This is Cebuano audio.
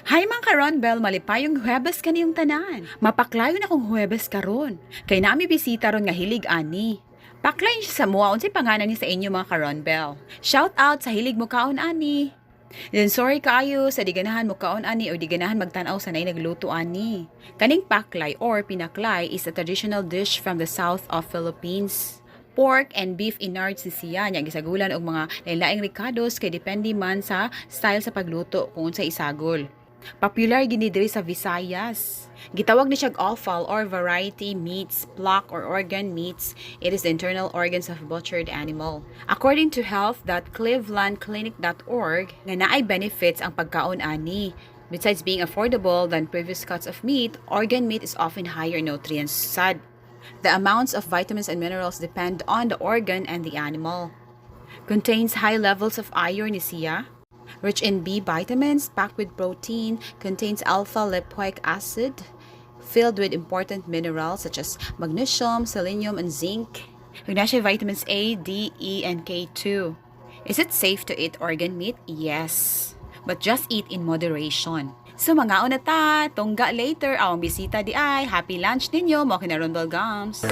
Hi, mga ka-Ronbel, malipayong Huwebes kaniyong tanan. Mapaklayon akong Huwebes karon. Kay naa mi bisita ron nga hilig ani. Paklayon siya sa mua, unsay pangalan ni sa inyo, mga ka-Ronbel? Shout out sa hilig mo kaon ani. Then sorry kaayo sa di ganahan mo kaon ani or di ganahan magtan-aw sa naay nagluto ani. Kaning paklay or pinaklay is a traditional dish from the south of Philippines. Pork and beef innards ni siya nya gisagulan og mga lain-laing rekados kay depende man sa style sa pagluto kung unsay isagol. Popular gini diri sa Visayas. Gitawag ni siyag offal or variety meats, block or organ meats. It is the internal organs of butchered animal. According to health.clevelandclinic.org, nga naay benefits ang pagkaon ani. Besides being affordable than previous cuts of meat, organ meat is often higher in nutrients sad. The amounts of vitamins and minerals depend on the organ and the animal. Contains high levels of iron ni siya. Rich in B vitamins, packed with protein, contains alpha lipoic acid, filled with important minerals such as magnesium, selenium, and zinc. Ug naa siya vitamins A, D, E, and K2. Is it safe to eat organ meat? Yes. But just eat in moderation. So mangaon na ta, tungga later, awang bisita di ay. Happy lunch ninyo, mo kina Rondol Gams.